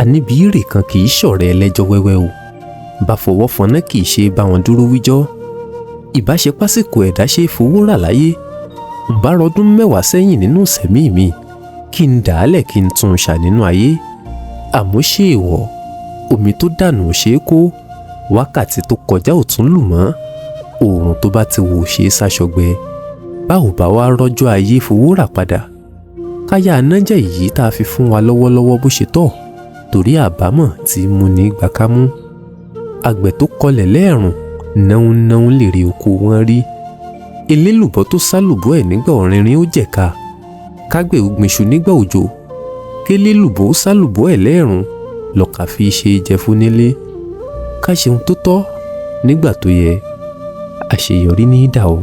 Àníbi ìrè kan kì í ṣọ̀rẹ́ ẹlẹ́jọ́ wẹ́wẹ́ o, bá fọwọ́ fọná kì í ṣe bá wọn dúró wíjọ́. Ìbáṣepásìkò ẹ̀dá ṣe é fowó rà láyé, ń bá rọdún 10 sẹ́yìn nínú ìsẹ̀mí mi, kí n dàálẹ̀ kí n tún un ṣà nínú ayé. Àmọ́ ṣé èèwọ̀, omi tó dànù ò ṣeé kó, wákàtí tó kọjá ò tún lù mọ́, oòrùn tó bá ti wò ṣe é sáṣọgbẹ. Báwo bá wá rọ́jọ́ ayé fowó rà padà, káyà anájẹ́ yìí tá a fi fún wa lọ́wọ́lọ́wọ́ bó ṣe tọ́, torí àbámọ̀ tí mú ní gbàkámú. Àgbẹ̀ tó kọlẹ̀ lẹ́ẹ̀rùn náún náún lèrè oko wọn rí. Elélùbọ́ tó sálùbọ́ ẹ̀ nígbà ọ̀rìnrìn ó jẹ̀ka. Kágbẹ̀ ó gbinṣu nígbà òjò, kélélùbọ́ ó sálùbọ́ ẹ̀ lẹ́ẹ̀rùn lọ́kà fi ṣe é jẹ fún nílé. Ká ṣe ohun tó tọ́ nígbà tó yẹ, àṣeyọrí ní í dà o.